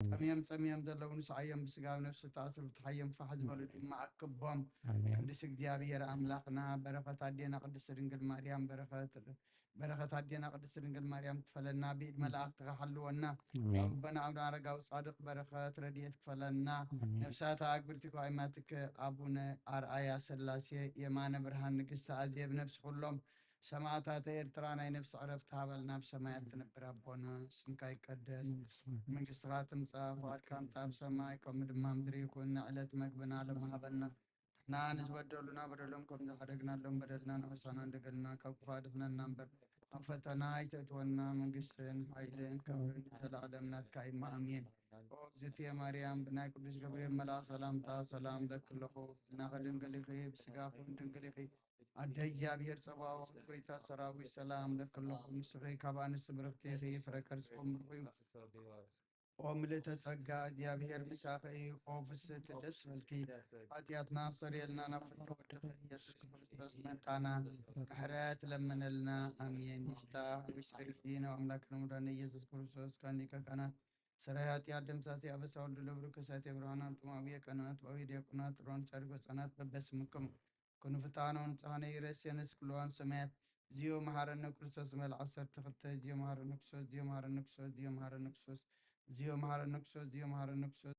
ጸምዮም ጸምዮም ዘለዉ ንስዓዮም ብስጋ ብነፍሲ ተኣስሩ ፍትሓዮም፣ ፋሕ ዝበሉ ድማ ኣክቦም። ኣሜን። ቅዱስ እግዚኣብሔር ኣምላኽና በረኸት ኣዴና ቅድስት ድንግል ማርያም በረኸት በረኸት ኣዴና ቅድስት ድንግል ማርያም ክፈለና፣ ብኢድ መላእኽትኻ ሓልወና። ኣሜን። ኣቦና ኣቡነ ኣረጋዊ ጻድቕ በረኸት ረድኤት ክፈለና። ኣሜን። ነፍሳት ኣግብርቲ ኳይማትክ ኣቡነ ኣርኣያ ስላሴ የማነ ብርሃን ንግስቲ ኣዜብ ነፍሲ ኩሎም ሰማዕታት ኤርትራ ናይ ነፍሲ ዕረፍቲ ሃበልና። ኣብ ሰማያት ትነብር ኣቦና ስምካ ይቀደስ፣ መንግስትኻ ትምጻእ፣ ፍቓድካ ምጻእ ኣብ ሰማይ ከምኡ ድማ ምድሪ ይኹን። ንዕለት መግብና ሎም ሃበና። ንሕና ንዝበደሉና በደሎም ከም ዝሓደግናሎም በደልና ንዑሳና እንደገልና ካብ ክፋ ድሕነና እምበር ኣብ ፈተና ኣይተእትወና። መንግስትን ሓይልን ክብርን ዘለዓለም ናትካ እዩ። ኣሜን። ኦ እግዝእትየ ማርያም ብናይ ቅዱስ ገብርኤል መልኣኽ ሰላምታ ሰላም እብለኪ ኣለኹ። ብናኸ ድንግል ኢኺ፣ ብስጋኹን ድንግል ኢኺ። ኣደ እግዚኣብሔር ጸባኦት ጎይታ ሰራዊት ሰላም እብለኪ ኣለኹ። ንስኺ ካብ ኣንስቲ ብርኽቲ ኢኺ፣ ፍረ ከርስኹም ብሩኽ እዩ። ኦ ምልእተ ጸጋ እግዚኣብሔር ምሳኺ እዩ። ኦ ፍስሕቲ ደስ በልኪ፣ ሓጢኣትና ክሰርየልና ናብ ፍቅሪ ወድኺ ኢየሱስ ክርስቶስ መጣና ምሕረት ለምነልና። ኣሜን። ይፍታ ምስጢረ ግዲ ናብ ኣምላክ ንሙዳነ ኢየሱስ ክርስቶስ ካን ሊቀ ካህናት ሰራይ ሓጢኣት ደምሳሲ ኣበሳ ወልድ ለብሩ ከሳቴ ብርሃናት ጥማዊ የቀናት ዋዊ ዲያቆናት ሮን ሰርጎ ህጻናት በበስምኩም ኩኑ ፍጣኖን ጻህነ ይረስየንስ ኩልዋን ሰማያት ዚዮ መሓረነ ክርስቶስ መል ዓሰርተ ክልተ ዚዮ መሓረነ ክርስቶስ ዚዮ መሓረነ ክርስቶስ ዚዮ መሓረነ ክርስቶስ ዚዮ መሓረነ ክርስቶስ ዚዮ መሓረነ ክርስቶስ